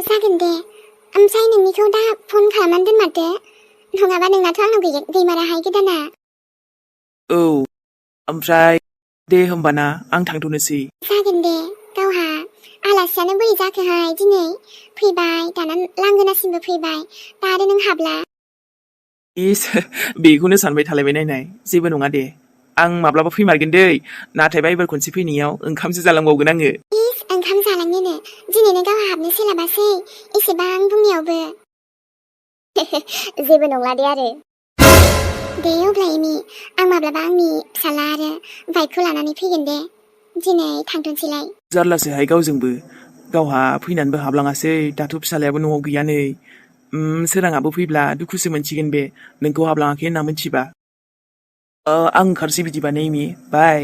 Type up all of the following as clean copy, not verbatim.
जागोन दे ओमफ्राय नोंनिखौ दा फन खालामनानै दोनमारदो नङाबा नोंनाथ' आंनाव गैमाराहाय गोदाना औ ओमफ्राय दे होमबाना आं थांथ'नोसै जागोन दे गावहा आलासियानो बोरै जाखोहाय दिनै फैबाय दाना लांगोनासिमबो फैबाय दा आरो नों हाबला इस बेखौनो सानबाय थालायबाय नायनाय जेबो नङा दे आं माब्लाबा फैमारगोन दै नाथायबा एबार खनसे फैनायाव ओंखामसो जालांबावगोन आङो इस ओंखाम जालांनोनो दिनैनो गावहा हाबनो सोलाबासै एसेबां बुंनायावबो जेबो नंला दे आरो दे अब्ला एमि आं माब्लाबा आंनि फिसाला आरो बाइकखौ लानानै फैगोन दे दिनै थांथ'नोसैलाय जारलासोहाय गावजोंबो गावहा फैनानैबो हाबलाङासै दाथ' फिसालायाबो न'आव गैया नै सोराङाबो फैब्ला दुखुसो मोनसिगोन बे नोंखौ हाबलाङाखै होनना मोनथिबा आं ओंखारसै बिदिबा नेमि बाय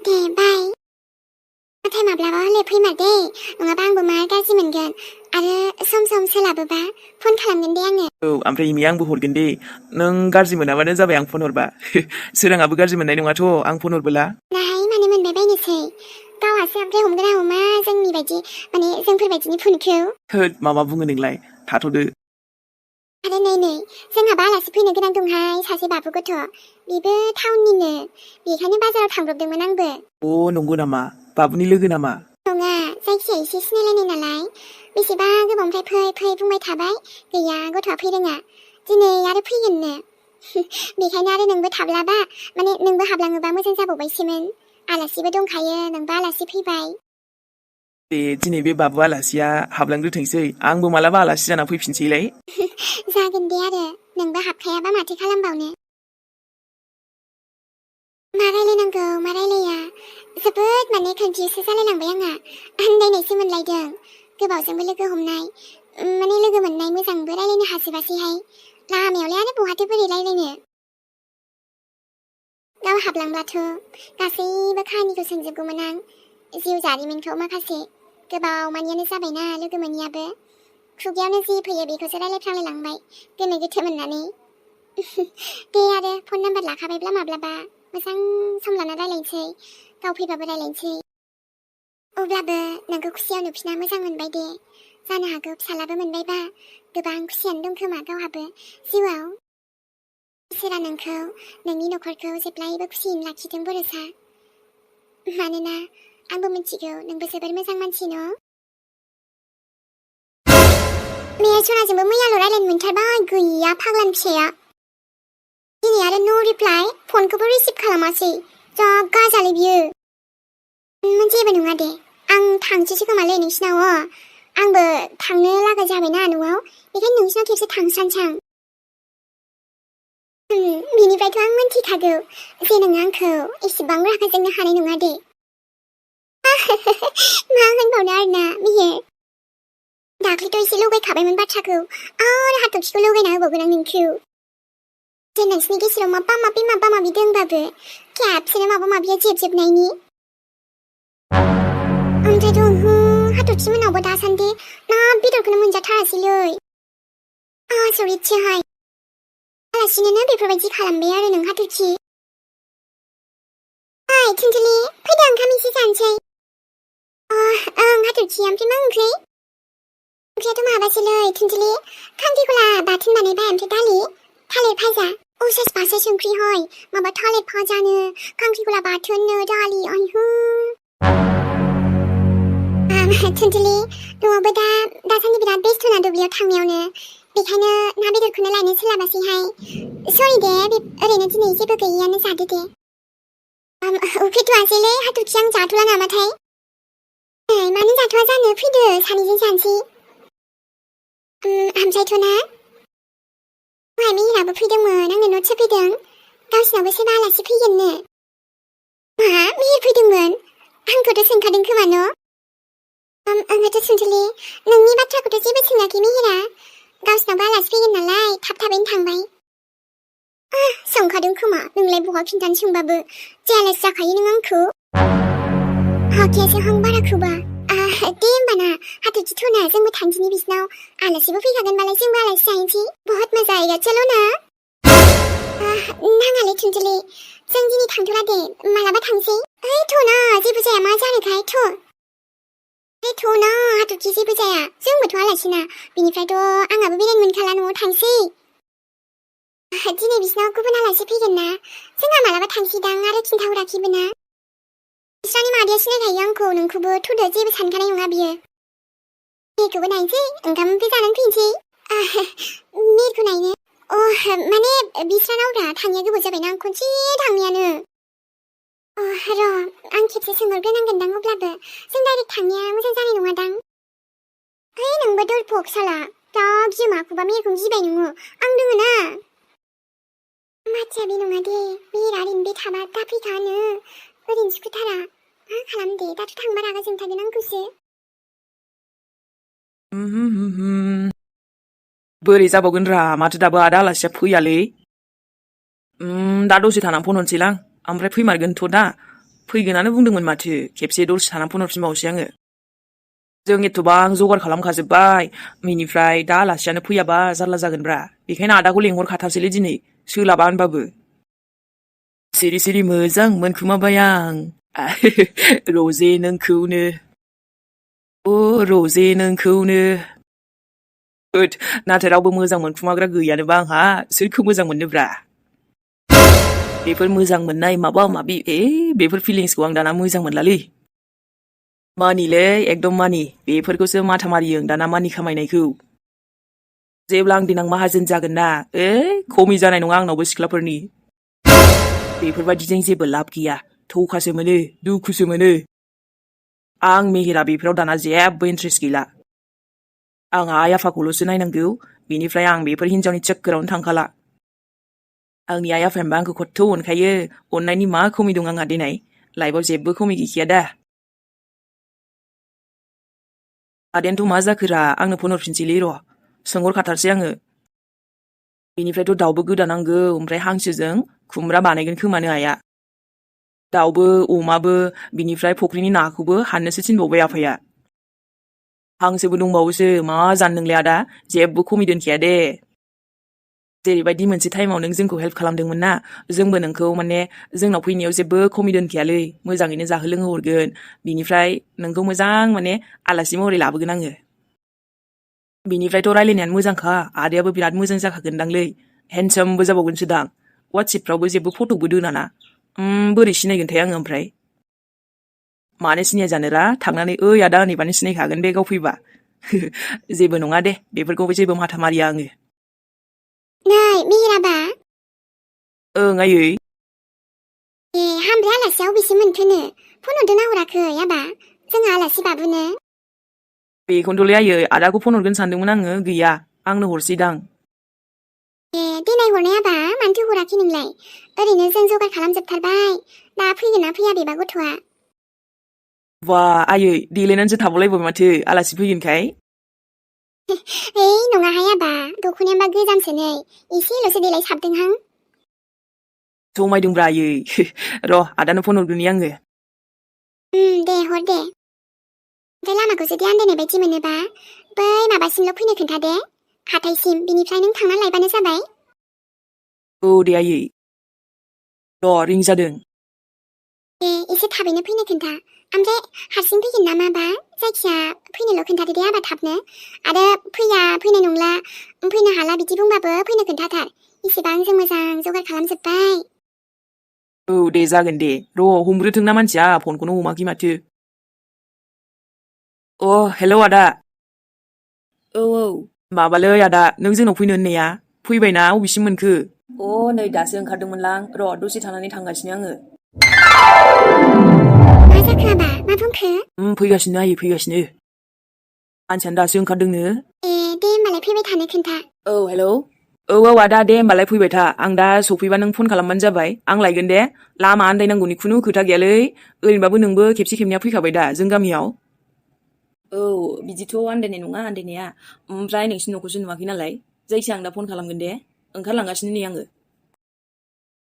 दे बाय नाथाय माब्लाबा हले फैमार दे नङाबा आंबो मा गाज्रि मोनगोन आरो सम सम सोलाबोबा फन खालामगोन दे आङो औ ओमफ्राय एमि आंबो हरगोन दे नों गाज्रि मोनाबानो जाबाय आं फन हरबा सोराङाबो गाज्रि मोननाय नङाथ' आं फन हरबोला नाहाय मानो मोनबाय बायनोसै गावहासो ओमफ्राय हमगोना हमा जोंनि बायदि माने जोंफोर बायदिनि फनखौ होद मामा बुङो नोंलाय थाथ'दो आरो नै जोंहाबा आलासि फैनो गोनां दंहाय सासे बाबु गथ' बेबो टाउननिनो बेखायनो बाजाराव थांब्रबदोंमोन आंबो नंगौ नामा बाबुनि लोगो नामा नङा जायखिया एसे सिनायलायनाय नालाय बेसेबा गोबावनिफ्राय फै बुंबाय थाबाय गैया गथ'आ फैरोङा दिनै आरो फैगोननो बेखायनो आरो नोंबो थाब्लाबा माने नोंबो हाबलाङोबा मोजां जाबावबायसोमोन आलासिबो दंखायो नोंबो आलासि फैबाय दे दिनै बे बाबु आलासिया हाबलांग्रोथोंसै आंबो मालाबा आलासि जाना फैफिनसैलाय जागोन दे आरो नोंबो हाबखायाबा माथो खालामबावनो मा रायलायनांगौ मा रायलाया जोबोद माने कनफिउससो जालायलांबाय आंहा आन्दायनायसो मोनलायदों गोबावजोंबो लोगो हमनाय माने लोगो मोननाय मोजांबो रायलायनो हाजोबासैहाय लामायावलाय आरो बहाथो बोरै रायलायनो गाव हाबलांब्लाथ' गासैबो खाहानिखौ सोंजोबगौमोन आं जिउ जारिमिनखौ माखासे गोबाव मानियानो जाबायना लोगो मोनियाबो खुगायावनो जि फैयो बेखौसो रायलायफ्लांलायलांबाय गोनो गोथो मोननानै दे आरो फन नाम्बार लाखाबायब्ला माब्लाबा मोजां सम लाना रायलायनोसै गाव फैबाबो रायलायनोसै अब्लाबो नोंखौ खुसियाव नुफिना मोजां मोनबाय दे जानो हागौ फिसालाबो मोनबायबा गोबां खुसियानो दं खोमा गावहाबो जिउआव इसोरा नोंखौ नोंनि नखरखौ जेब्लायबो खुसियैनो लाखिथों बर'सा मानोना आंबो मिथिगौ नोंबो जोबोर मोजां मानसि न' सनाजोंबो मैयाल' रायलायनो मोनथारबाय गैया फाग्लानि फिसाया दिनै आरो नो रिप्लाइ फनखौबो रिसिभ खालामासै जा गाजालै बियो जेबो नङा दे आं थांसैसो खोमालै नोंसिनाव आंबो थांनो लागा जाबायना न'आव बेखायनो नोंसिनाव खेबसे थांसानसां बिनिफ्रायथ' आं मोनथिखागौ जे नों आंखौ एसेबां रागा जोंनो हानाय नङा दे मा होनबावनो आरोना मिहिर दाख्लैथ' एसे लगायखाबायमोन बाथ्राखौ आरो हाथरखिखौ लगायना होबावगोन आं नोंखौ जे नोंसिनि गेजेराव माबा माबि दंबाबो खेबसेनो माबा माबिया जोबजोबनायनि ओमफ्रायथ' हाथरखि मोनावबो दासान्दि ना बेदरखौनो मोनजाथारासैलै आसरितसोहाय आलासिनोनो बेफोरबायदि खालामबाय आरो नों हाथरखि ओइ थुनथुलि फैदो ओंखाम एसे जानोसै ओं हाथरखि ओमफ्राय मा ओंख्रि ओंख्रियाथ' माबासैलै थुनथुलि खांख्रिखला बाथोन बानायबाय ओमफ्राय दालि थालिर भाजा सासपासो संख्रि हय माबा थालिर भाजानो खांख्रिखला बाथोननो दालि आयु थुनथुलि न'आवबो दासान्दि बिराद बेस्थ'ना दुब्लियाव थांनायावनो बेखायनो ना बेदरखौनो लायनो सोलाबासैहाय सरि दे ओरैनो दिनै जेबो गैयैयानो जादो दे उखैथ'आसैलै हाथरखि आं जाथ'ला नामाथाय मानो जाथ'आ जानो फैदो सानैजों जानोसै ओमफ्रायथ' ना दहाय मिहिराबो फैदोंमोन आंनो न'टस होफैदों गावसिनावबो सोरबा आलासि फैगोननो मा मिहिर फैदोंमोन आंखौथ' सोंखादों खोमा न' ओंथ' थुनथुलि नोंनि बाथ्राखौथ' जेबो सोङाखै मिहिरा गावसिनावबो आलासि फैगोन नालाय थाबैनो थांबाय सोंखादों खोमा नोंलाय बहा खिन्थानो सोंबाबो जेलास जाखायो नों आंखौ हाखियासो हां बाराखौबा दे होमबाना हाथरखि थ'ना जोंबो थांदिनि बिसिनाव आलासिबो फैखागोनबालाय जोंबो आलासि जाहैनोसै बहुत मजा आएगा चलो ना नाङालै थुनथुलि जों दिनै थांथ'ला दे मालाबा थांसै थ'ना जेबो जाया मा जानोखाय थ' थ'ना हाथरखि जेबो जाया जोंबोथ' आलासिना बिनिफ्रायथ' आंहाबो बेरायनो मोनखाला न'आव थांसै दिनै बिसिनाव गुबुन आलासि फैगोन ना जोंहा मालाबा थांसैदां आरो खिन्थाहराखैबो ना बिस्रानि मादैया सिनायखायो आंखौ नोंखौबो थुदो जेबो सानखानाय नङा बियो मेरखौबो नायनोसै ओंखाम ओंख्रि जानानै फैनोसै मेरखौ नायनो माने बिस्रानावब्रा थांनाया गोबाव जाबायना आं खनसे थांनायानो र' आं खेबसे सोंहरग्रोनांगोनदां अब्लाबो जों डाइरेक्ट थांनाया मोजां जानाय नङादां नोंबो दरफक साला दा गियो माखौबा मेरखौनो गिबाय नोङो आं दोङो ना माथिया बे नङा दे मेरा ओरैनो बे थाबा दा फैखानो ओरैनोसो खोथारा मा खालामदे दाथ' थांबा रागा जोंथारगोन आंखौसो बोरै जाबावगोन रा माथो दाबो आदा आलासिया फैयालै दा दसे थानानै फन हरसैलां ओमफ्राय फैमारगोनथ' दा फैगोनानो बुंदोंमोन माथो खेबसे दसे थानानै फन हरफिनबावसै आङो जों एथ'बां जगार खालामखाजोब्बाय बेनिफ्राय दा आलासियानो फैयाबा जारला जागोनब्रा बेखायनो आदाखौ लेंहरखाथारसैलै दिनै सोलाबा होनबाबो सिरि सिरि मोजां मोनखुमाबाय आं रजे नोंखौनो रजे नोंखौनो नाथाय रावबो मोजां मोनखुमाग्रा गैयानोबा आंहा सोरखौ मोजां मोननोब्रा बेफोर मोजां मोननाय माबा माबि बेफोर फिलिंसखौ आं दाना मोजां मोनलालै मानिलै एकदम मानि बेफोरखौसो माथा मारियो दाना मानि खामायनायखौ जेब्ला आं देनां माहाजोन जागोन ना खमि जानाय नङा आंनावबो सिख्लाफोरनि बेफोरबायदिजों जेबो लाब गैया थौखासो मोनो दुखुसो मोनो आं मेहेरा बेफोराव दाना जेबो इन्ट्रेस्ट गैला आं आइ आफाखौल'सो नायनांगौ बेनिफ्राय आं बेफोर हिनजावनि चक्करावनो थांखाला आंनि आइ आफायाबो आंखौ खथ्थ' अनखायो अननायनि मा खमि दं आंहा देनाय लाइफआव जेबो खमि गैखाया दा आदायानोथ' मा जाखोरा आंनो फन हरफिनसैलै र' सोंहरखाथारसै आङो बेनिफ्रायथ' दाउबो गोदानांगौ ओमफ्राय हांसोजों खुमब्रा बानायगोन खोमानो आइया दाउबो अमाबो बिनिफ्राय फुख्रिनि नाखौबो हाननोसो थिनबावबाय आफाया हांसोबो दंबावोसो मा जानो नोंलाय आदा जेबो खमि दोनखाया दे जेरैबायदि मोनसे टाइमाव नों जोंखौ हेल्प खालामदोंमोन ना जोंबो नोंखौ माने जोंनाव फैनायाव जेबो खमि दोनखायालै मोजाङैनो जाहोलोंहो हरगोन बिनिफ्राय नोंखौ मोजां माने आलासि महरै लाबोगोन आङो बिनिफ्रायथ' रायलायनायानो मोजांखा आदायाबो बिराद मोजां जाखागोनदांलै हेन्डसामबो जाबावगोनसोदां वाट्सएपफ्रावबो जेबो फट'बो दोनाना बोरै सिनायगोनथाय आङो ओमफ्राय मानो सिनाया जानोरा थांनानै ओइ आदा होनैबानो सिनायखागोन बे गाव फैबा जेबो नङा दे बेफोरखौबो जेबो माथा मारिया आङो नै मेहेराबा ओं आयै हामब्रा आलासिया अबेसो मोनखोनो फन हरदों ना हराखै आबा जोंहा आलासि बाबुनो बेखौनोथ'लै आयै आदाखौ फन हरगोन सानदोंमोन आङो गैया आंनो हरसैदां देनाय हरनाय आबा मानोथो हराखै नोंलाय ओरैनो जों जगार खालामजोबथारबाय दा फैगोन ना फैया बेबा गथ'आ बा आयै देलायनानैसो थाबावलायबाय माथो आलासि फैगोनखाय नङाहाय आबा दख'नायाबा गोजामसो नै एसेल'सो देलाय साबदोंहां समायदोंब्रा आयै र' आदानो फन हरग्रोनि आङो दे हर दे ओमफ्राय लामाखौ जुदि आन्दायनाय बायदि मोनोबा बै माबासिमल' फैनो खोन्थादे हाथायसिम बिनिफ्राय नों थांना लायबानो जाबाय औ दे आयै र' रिं जादों एसे थाबैनो फैनो खोन्था ओमफ्राय हारसिं फैगोन ना माबा जायखिया फैनोल' खोन्थादो दे आबा थाबनो आरो फैनाय नंला फैनो हाला बिदि बुंबाबो फैनो खोन्थाथार इसेबां जों मोजां जगार खालामजोब्बाय औ दे जागोन दे र' हमग्रोथोंना मानसिया फनखौनो हमाखै माथो हेलौ आदा औ माबालै आदा नों जोंनाव फैनो होननाया फैबायना अबेसिम मोनखो नै दासो ओंखारदोंमोनलां र' दसे थानानै थांगासिनो आङो मा जाखो आबा मा बुंखो फैगासिनो आयै फैगासिनो मानसियानो दासो ओंखारदोंनो दे होमबालाय फैबाय थानो खोन्था औ हेलौ औ आदा दे होमबालाय फैबाय था आं दा सफैबा नों फन खालामबानो जाबाय आं लायगोन दे लामा आन्दायनांगौनि खुनु खोथा गैयालै ओरैनोबाबो नोंबो खेबसे खेबनैया फैखाबाय दा जों गामियाव औ बिदिथ' आन्दायनाय नङा आन्दायनाया ओमफ्राय नोंसिनि न'खौसो नुवाखै नालाय जायखिया आं दा फन खालामगोन दे ओंखारलांगासिनो नै आङो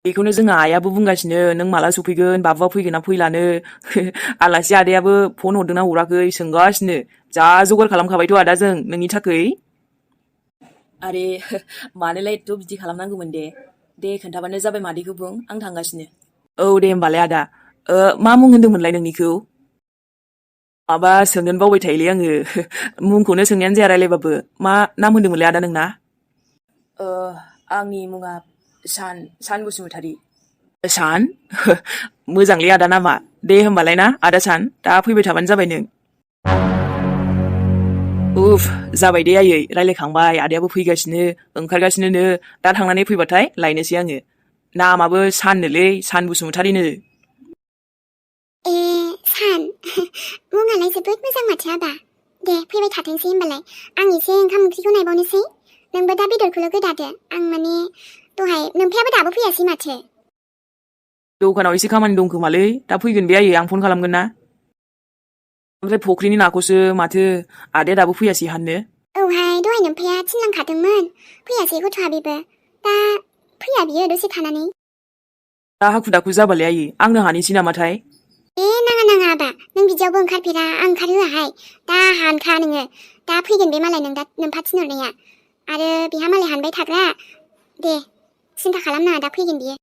बेखौनो जोंहा आइयाबो बुंगासिनो नों माला सफैगोन बाबुआ फैगोन ना फैलानो आलासि आदायाबो फन हरदोंना हराखै सोंगासिनो जा जगार खालामखाबायथ' आदा जों नोंनि थाखै आरे मानोलाय एथ' बिदि खालामनांगौमोन दे खोन्थाबानो जाबाय मादैखौ बुं आं थांगासिनो औ दे होमबालाय आदा मा मुं होन्दोंमोनलाय नोंनिखौ माबा सोंगोन बावबाय थायोलै आङो मुंखौनो सोंनायानो जाया रायलायबाबो मा नाम होनदोंमोनलै आदा नोंना आंनि मुङा सान बसुमतारी सान मोजांलै आदा नामा दे होमबालाय ना आदा सान दा फैबाय थाबानो जाबाय नों उफ जाबाय दे आयै रायलायखांबाय आदायाबो फैगासिनो ओंखारगासिनोनो दा थांनानै फैबाथाय लायनोसै आङो नामाबो साननोलै सान बसुमतारीनो ए सान मुङालाय जोबोद मोजां माथो आबा दे फैबाय थाथोंसै होमबालाय आं एसे ओंखाम ओंख्रिखौ नायबावनोसै नोंबो दा बेदरखौल' गोदादो आं माने दहाय नोमफायाबो दाबो फैयासै माथो दखानाव एसे खामानि दंखोमालै दा फैगोन बे आयै आं फन खालामगोन ना ओमफ्राय फख्रिनि नाखौसो माथो आदाया दाबो फैयासै हाननो औहाय दहाय नोमफाया थिनलांखादोंमोन फैयासै गथ'आ बेबो दा फैया बियो दसे थानानै दा हाखु दाखु जाबालाय आयै आंनो हानोसै नामाथाय नाङा आबा नों बिदियावबो ओंखारफेरा आं ओंखारहोआहाय दा हानखा नोङो दा फैगोन बे मालाय नोमफा थिनहरनाया आरो बेहा मालाय हानबाय थाग्रा दे सिन्था खालामनाङा दा फैगोन बियो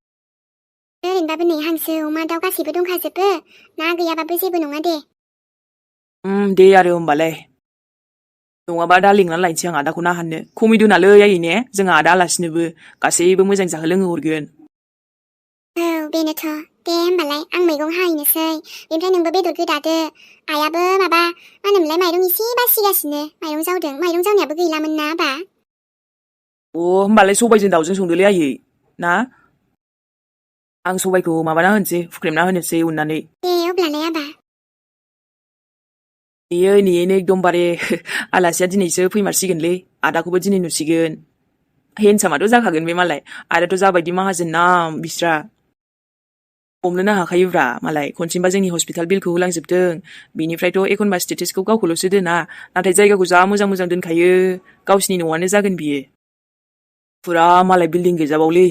ओरैनोबाबो नै हांसो अमा दाउ गासैबो दंखाजोबो ना गैयाबाबो जेबो नङा दे दे आरो होमबालाय नङाबा दा लिंनानै लायनोसै आं आदाखौ ना हाननो खमिदोनालै आयै ने जोंहा आदा आलासिनोबो गासैबो मोजां जाहो लोंहो हरगोन औ बेनोथ' दे होमबालाय आं मैगं हाहैनोसै बेनिफ्राय नोंबो बेदर गोदादो आइयाबो माबा मा होनोमोनलाय माइरं एसे बासिगासिनो माइरं जावदों माइरं जावनायाबो गैलामोन ना आबा होमबालाय सबायजों दाउजों संदोलै आयै ना आं सबायखौ माबाना होनोसै हुख्रेमना होनोसै उननानै दे अब्लालाय आबा नेयैनो एकदमबारे आलासिया दिनैसो फैमारसिगोनलै आदाखौबो दिनै नुसिगोन हेन्डसामाथ' जाखागोन बे मालाय आरोथ' जाबायदि माहाजोन ना बिस्रा हमनोनो हाखायोब्रा मालाय खनसेबा जोंनि हस्पिटाल बिलखौ होलांजोबदों बिनिफ्रायथ' एखनबा स्टेटासखौ गावखौल'सो दोना नाथाय जायगाखौ जा मोजां मोजां दोनखायो गावसिनि न'आनो जागोन बियो फुरा मालाय बिल्डिं गैजाबावलै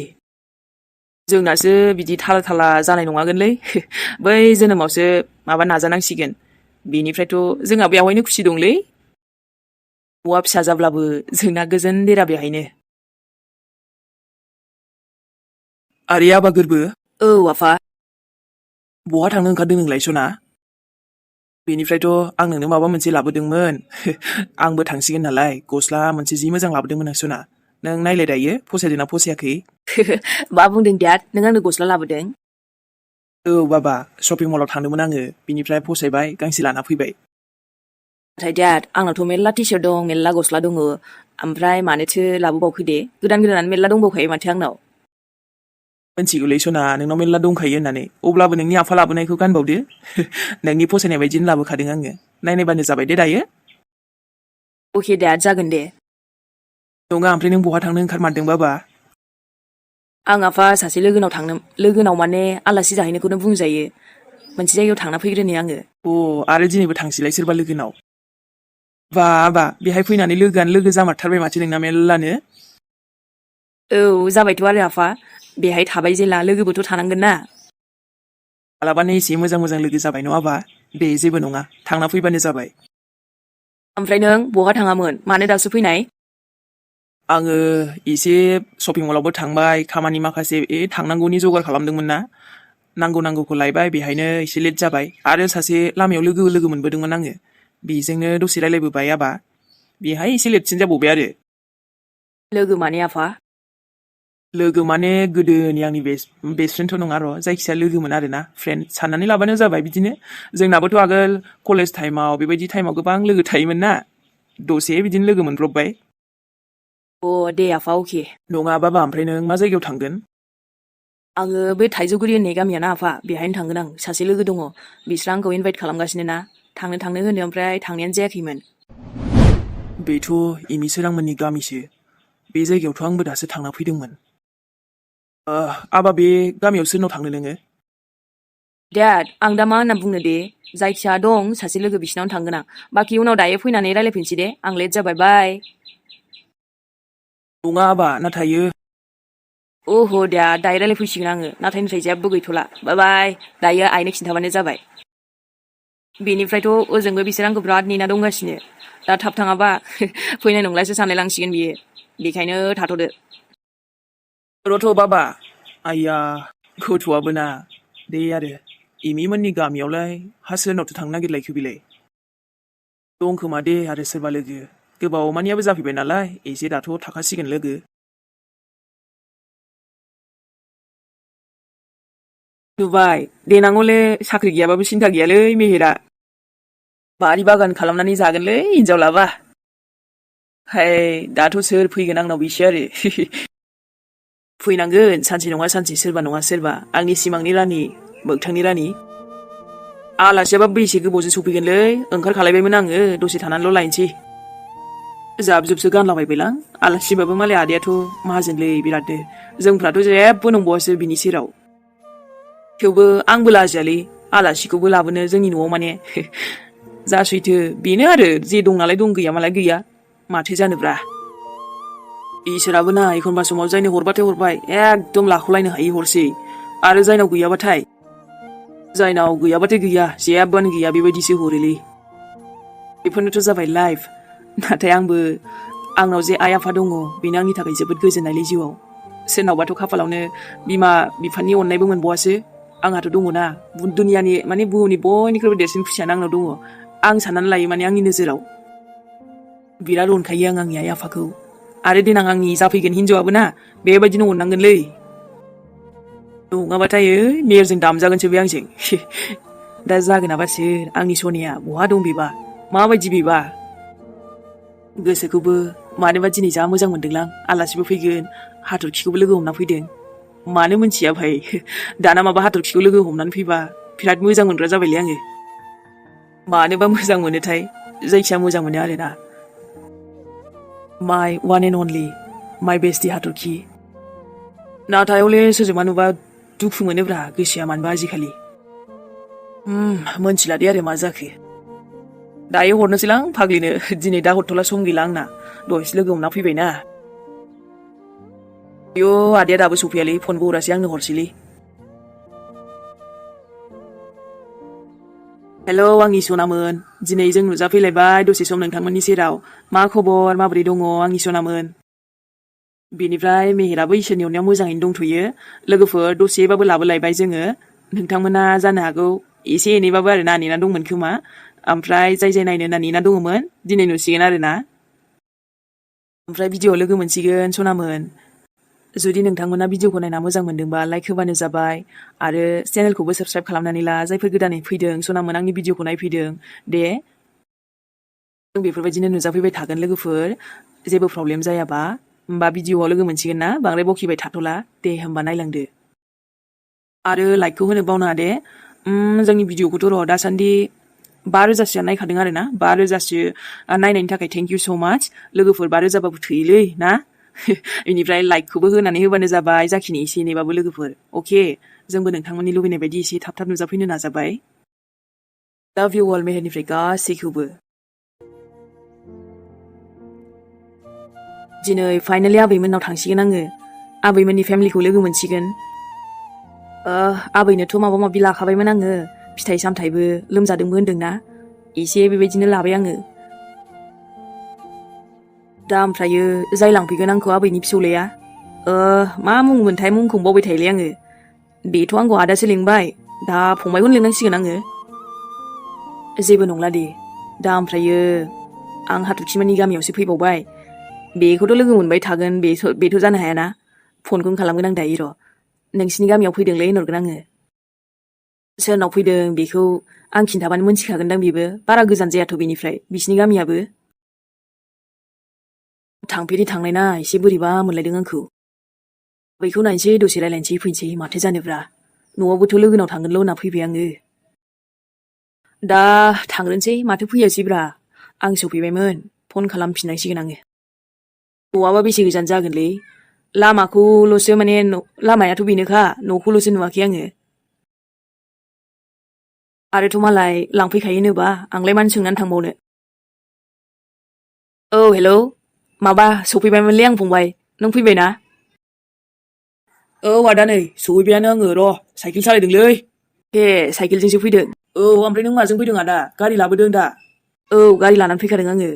जोंनासो बिदि थाला थाला जानाय नङागोनलै बै जोनोमावसो माबा नाजानांसिगोन बेनिफ्रायथ' जोंहा बेवहायनो खुसि दंलै न'आ फिसा जाब्लाबो जोंना गोजोन देरा बेहायनो आरे आबा गोरबो औ आफा बहा थांनो ओंखारदों नोंलाय सना बेनिफ्रायथ' आं नोंनो माबा मोनसे लाबोदोंमोन आंबो थांसिगोन नालाय गस्ला मोनसे जि मोजां लाबोदोंमोन आं सना नों नायलाय दायो फसायदोंना फसायाखै मा बुंदों देड नों आंनो गस्ला लाबोदों औ बाबा शपिं मलाव थांदोंमोन आङो बिनिफ्राय फसायबाय गांसे लाना फैबाय नाथाय देड आंनावथ' मेरला टिशार्ट दं मेरला गस्ला दङ ओमफ्राय मानोथो लाबोबावखो दे गोदान गोदानानो मेरला दंबावखायो माथो आंनाव मिथिगौलै सना नोंनाव मेरला दंखायो होननानै अब्लाबो नोंनि आफा लाबोनायखौ गानबावदो नोंनि फसायनाय बायदिनो लाबोखादों आङो नायनायबानो जाबाय दे दायो अके देड जागोन दे नङा ओमफ्राय नों बहा थांनो ओंखारमारदों बाबा आं आफा सासे लोगोनाव माने आलासि जाहैनोखौनो बुंजायो मोनसे जायगायाव थांना फैग्रोनि आङो आरो दिनैबो थांसैलाय सोरबा लोगोनाव बा बेहाय फैनानै लोगोआनो लोगो जामारथारबाय माथो नोंना मेरलानो औ जाबायथ' आरो आफा बेहाय थाबाय जेला लोगोबोथ' थानांगोन ना मालाबानो एसे मोजां मोजां लोगो जाबाय नङाबा दे जेबो नङा थांना फैबानो जाबाय ओमफ्राय नों बहा थाङामोन मानो दासो फैनाय आङो एसे शपिं मलावबो थांबाय खामानि माखासे थांनांगौनि जगार खालामदोंमोन ना नांगौखौ लायबाय बेहायनो एसे लेट जाबाय आरो सासे लामायाव लोगो मोनबोदोंमोन आङो बेजोंनो दसे रायलायबोबाय आबा बेहाय एसे लेटसिन जाबावबाय आरो लोगो माने आफा लोगो माने गोदोनि आंनि बेस्ट फ्रेन्डथ' नङा र' जायखिजाया लोगोमोन आरोना फ्रेन्ड साननानै लाबानो जाबाय बिदिनो जोंनाबोथ' आगोल कलेज टाइमाव बेबायदि टाइमाव गोबां लोगो थायोमोन ना दसे बिदिनो लोगो मोनब्रबबाय दे आफा अके नङा बाबा ओमफ्राय नों मा जायगायाव थांगोन आङो बे थाइजौगुरि होननाय गामिया ना आफा बेहायनो थांगोन आं सासे लोगो दङ बिस्रा आंखौ इनभाइट खालामगासिनो ना थांनो होनो ओमफ्राय थांनायानो जायाखैमोन बेथ' एमि सोरांमोननि गामिसो बे जायगायावथ' आंबो दासो थांना फैदोंमोन आबा बे गामियाव सोरनाव थांनो नोङो देड आं दा मा होनना बुंनो दे जायखिया दं सासे लोगो बिसिनावनो थांगोन आं बाखि उनाव दायो फैनानै रायलायफिनसै दे आं लेट जाबाय बाय नङा आबा नाथायो दे दायो रायलायफैसिगोन आङो नाथाय जेबो गैथ'ला बाय दायो आइनो खिन्थाबानो जाबाय बेनिफ्रायथ' ओजोंबो बिसोर आंखौ बिराद नेना दंगासिनो दा थाब थाङाबा फैनाय नंलासो सानलायलांसिगोन बियो बेखायनो थाथ'दो रथ' बाबा आइया गथ'आबो ना दे आरो एमि मोननि गामियावलाय हा सोरनावथो थांनो नागिरलायखो बिलाय दं खोमा दे आरो सोरबा लोगो गोबाव मानियाबो जाफैबाय नालाय एसे दाथ' थाखासिगोन लोगो नुबाय देनांगौले साख्रि गैयाबाबो सिन्था गैयालै मेहेरा बारि बागान खालामनानै जागोनलै हिनजाव लाबा हाय दाथ' सोर फैगोन आंनाव बिसो आरो फैनांगोन सानसे नङा सानसे सोरबा नङा सोरबा आंनि सिमांनि रानि मोगथांनि रानि आलासियाबा बेसे गोबावजों सफैगोनलै ओंखारखालायबायमोन आङो दसे थानानैल' लायनोसै जाब जुबसो गानलाबायबायलां आलासिबाबो मालाय आदायाथ' माहाजोनलै बिरादनो जोंफ्राथ' जेबो नंबावासो बिनि सेराव थेवबो आंबो लाजियालै आलासिखौबो लाबोनो जोंनि न'आव माने जासैथो बेनो आरो जे दं नालाय दं गैया मालाय गैया माथो जानोब्रा इसोराबो ना एखनबा समाव जायनो हरबाथाय हरबाय एकदम लाख'लायनो हायि हरसै आरो जायनाव गैयाबाथाय गैया जेबोआनो गैया बेबायदिसो हरोलै बेफोरनोथ' जाबाय लाइफ नाथाय आंनाव जे आइ आफा दङ बेनो आंनि थाखाय जोबोद गोजोननायलै जिउआव सोरनावबाथ' खाफालावनो बिमा बिफानि अननायबो मोनबावासो आंहाथ' दङना दुनियानि माने बुहुमनि बयनिख्रुइबो देरसिन खुसियानो आंनाव दङ आं साननानै लायो माने आंनि नोजोराव बिराद अनखायो आं आंनि आइ आफाखौ आरो देनां आंनि जाफैगोन हिनजावाबो ना बेबायदिनो अननांगोनलै नङाबाथाय मेयरजों दामजागोनसो बे आंजों दा जागोनाबा सोर आंनि सनिया बहा दं बेबा माबायदि बेबा गोसोखौबो मानोबा दिनै जा मोजां मोनदोंलां आलासिबो फैगोन हाथरखिखौबो लोगो हमना फैदों मानो मोनथिया भाई दाना माबा हाथरखिखौ लोगो हमनानै फैबा बिराद मोजां मोनग्रा जाबायलै आङो मानोबा मोजां मोनोथाय जायखिया मोजां मोनो आरोना माय वान एन्ड अनलि माय बेस्टि हाथरखि नाथाय हले सोरजोंबा नुबा दुखु मोनोब्रा गोसोआ मानोबा आजिखालि मोनथिला दे आरो मा जाखो दायो हरनोसैलां फाग्लिनो दिनै दा हरथ'ला सम गैला आंना दहायसो लोगो हमना फैबायना आयौ आदाया दाबो सफैयालै फनबो हरासै आंनो हरसैलै हेलौ आंनि सनामोन दिनै जों नुजाफैलायबाय दसे सम नोंथांमोननि सेराव मा खबर माबोरै दङ आंनि सनामोन बेनिफ्राय मेहेराबो इसोरनि अननायाव मोजाङैनो दंथ'यो लोगोफोर दसेबाबो लाबोलायबाय जोङो नोंथांमोना जानो हागौ एसे एनैबाबो आरोना नेना दंमोन खोमा ओमफ्राय जाय नायनो होनना नेना दङमोन दिनै नुसिगोन आरोना ओमफ्राय भिडिअ लोगो मोनसिगोन सनामोन जुदि नोंथांमोना भिडिअखौ नायना मोजां मोनदोंबा लाइक होबानो जाबाय आरो चेनेलखौबो साबस्क्राइब खालामनानै ला जायफोर गोदानै फैदों सनामोन आंनि भिडिअखौ नायफैदों दे जों बेफोरबायदिनो नुजाफैबाय थागोन लोगोफोर जेबो प्रब्लेम जायाबा होमबा भिडिअआव लोगो मोनसिगोन ना बांद्राय बखिबाय थाथ'ला दे होमबा नायलांदो आरो लाइकखौ होनो बावनाङा दे जोंनि भिडिअखौथ' र' दासान्दि 5,000 नायखादों आरोना 5,000 नायनायनि थाखाय थेंक इउ स' माच लोगोफोर 5,000बाबो थोयोलै ना बेनिफ्राय लाइकखौबो होनानै होबानो जाबाय जाखिनि एसे एनैबाबो लोगोफोर अके जोंबो नोंथांमोननि लुबैनाय बायदि एसे थाब थाब नुजाफैनो नाजाबाय लाभ इउ अल मेहेरनिफ्राय गासैखौबो दिनै फाइनालि आबैमोननाव थांसिगोन आङो आबैमोननि फेमिलिखौ लोगो मोनसिगोन आबैनोथ' माबा माबि लाखाबायमोन आङो फिथाइ सामथाइबो लोमजादोंबो होन्दोंना एसे बेबायदिनो लाबाय आङो दा ओमफ्रायो जाय लांफैगोन आंखौ आबैनि फिसौलाया मा मुंमोनथाय मुंखौ बावबाय थायोलै आङो बेथ' आंखौ आदासो लिंबाय दा फंबायखौनो लिंनांसिगोन आङो जेबो नंला दे दा ओमफ्रायो आं हाथरखिमोननि गामियावसो फैबावबाय बेखौथ' लोगो मोनबाय थागोन बेथ' जानो हायाना फनखौनो खालामगोन आं दायो र' नोंसिनि गामियाव फैदोंलै होनहरगोन आङो सोरनाव फैदों बेखौ आं खिन्थाबानो मोनथिखागोनदां बेबो बारा गोजान जायाथ' बेनिफ्राय बिसिनि गामियाबो थांफेरि थांनाय ना एसे बोरैबा मोनलायदों आंखौ बैखौ नायनोसै दसे रायलायनोसै फैनोसै माथो जानोब्रा न'आवबोथ' लोगोनाव थांगोनल' होनना फैबाय आङो दा थांग्रोनोसै माथो फैयासैब्रा आं सफैबायमोन फन खालामफिननांसिगोन आङो न'आबा बेसे गोजान जागोनलै लामाखौल'सो माने लामायाथ' बेनोखा न'खौल'सो नुवाखै आङो आरोथ' मालाय लांफैखायोनोबा आंलाय मानो सोंनानै थांबावनो औ हेलौ माबा सफैबायमोनलै आं फंबाय नों फैबायना औ आदा नै सहैबायानो आङो र' साइकेल सालायदोंलै हे साइकेलजोंसो फैदों औ ओमफ्राय नों माजों फैदों आदा गारि लाबोदों दा औ गारि लानानै फैखादों आङो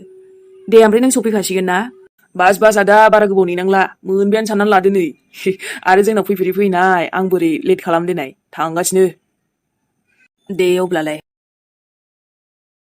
दे ओमफ्राय नों सफैखासिगोन ना बास आदा बारा गोबाव नेनांला मोनबायानो साननानै लादो नै आरो जोंनाव फैफेरै फैनाय आं बोरै लेट खालामदोनाय थांगासिनो दे अब्लालाय